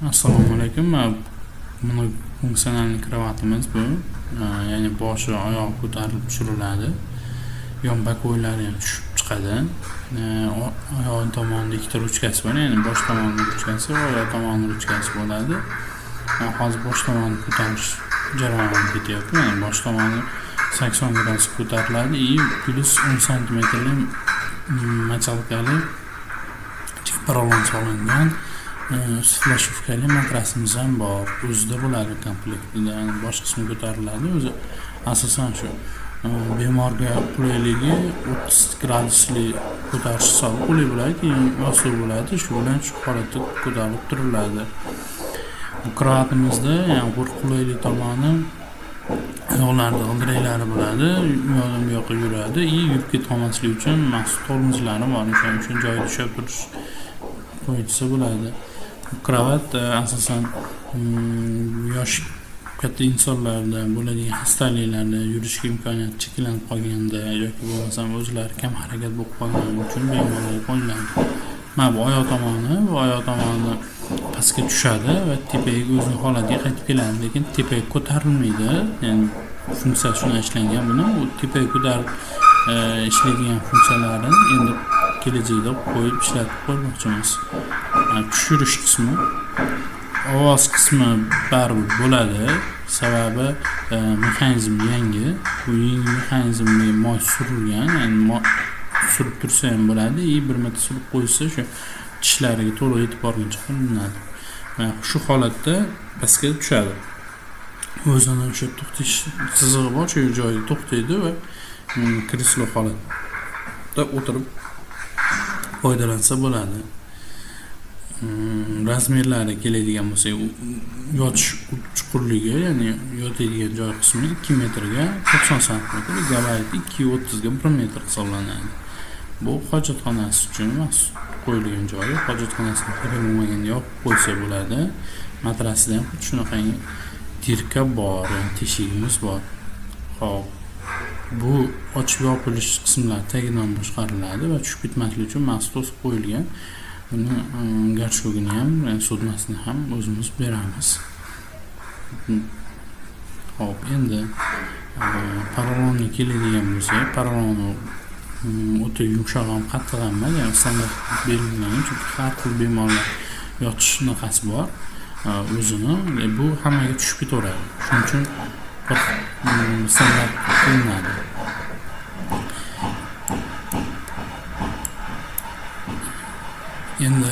Assalomu alaykum. Buni функциональный kravatimiz bu. Ya'ni boshi, oyog'i ko'tarilib tushiriladi. Yon боковой lari ham tushib chiqadi. Oyog'i tomonida ikkita ruchkasi bor, ya'ni bosh tomoni ruchkasi va oyoq tomoni ruchkasi bo'ladi. Hozir bosh tomoni ko'tarish jarayoni ketyapti. Ya'ni bosh tomoni 80 gradus ko'tariladi и плюс 10 santimetrli мочалка li поролон solingan флашевка li matrasimiz ham bor. O'zida bo'ladi komplektida. Ya'ni bosh qismi ko'tariladi. O'zi asosan shu bemorga qulayligi 30 gradusli ko'tarish hisobi qulay bo'ladi, keyin yostiq bo'ladi. Shu bilan shu holatda ko'tarilib turiladi. Bu kravatimizda, ya'ni bir qulaylik tomoni, oyoqlarida g'ildiraklari bo'ladi, u yoqdan bu yoqqa yuradi и yurib ketolmasligi uchun maxsus tormozlari bor. O'shaning uchun joyida ushlab turish qo'yilsa bo'ladi. Bu kravat asosan yoshi katta insonlarda bo'ladigan xastaliklarda, yurishga imkoniyati cheklanib qolganda yoki bo'lmasam o'zlari kam harakat bo'lib qolgani uchun bemalol qo'yiladi. Mana bu oyoq tomoni, bu oyoq tomoni pastga tushadi va tepaga o'zini holatiga qaytib keladi, lekin tepaga ko'tarilmaydi. Ya'ni funksiyasi shunday ishlangan buni. U tepaga ko'tarib ishlaydigan funksiyalarini endi kelajakda qo'yib ishlatib qo'ymoqchimiz. Tushirish qismi, ovoz qismi baribir bo'ladi. Sababi mexanizm yangi. Bu yangi mexanizmga moy surilgan, ya'ni surib tursa ham bo'ladi и bir marta surib qo'ysa, shu tishlariga to'liq yetib borguncha qilinadi. Shu holatda pastga tushadi. O'zini o'sha to'xtash chizig'i bor, shu joyda to'xtaydi va kreslo holatda o'tirib foydalansa bo'ladi. Размер lari keladigan bo'lsak, yotish chuqurligi, ya'ni yotadigan joy qismi 2 metrga 90 santimetr, gabariti 2,30 ga 1 metr hisoblanadi. Bu hojatxonasi uchun maxsus qo'yilgan joyi. Hojatxonasini kerak bo'lmaganda yopib qo'ysa bo'ladi. Matrasida ham xuddi shunaqangi дырка bor, ya'ni teshigimiz bor. Xo'p, bu ochib yopilish qismlari tagidan boshqariladi va tushib ketmasligi uchun maxsus to'sib qo'yilgan. Buni горшок ini ham, sudmasini ham o'zimiz beramiz. Xo'p, endi porolonni keladigan bo'lsak, poroloni o'ta yumshoq ham, qattiq ham emas, ya'ni standart belgilangan, chunki har xil bemorlar yotish shunaqasi bor o'zini, bu hammaga tushib ketaveradi. Shuning uchun bir standart qilinadi. Endi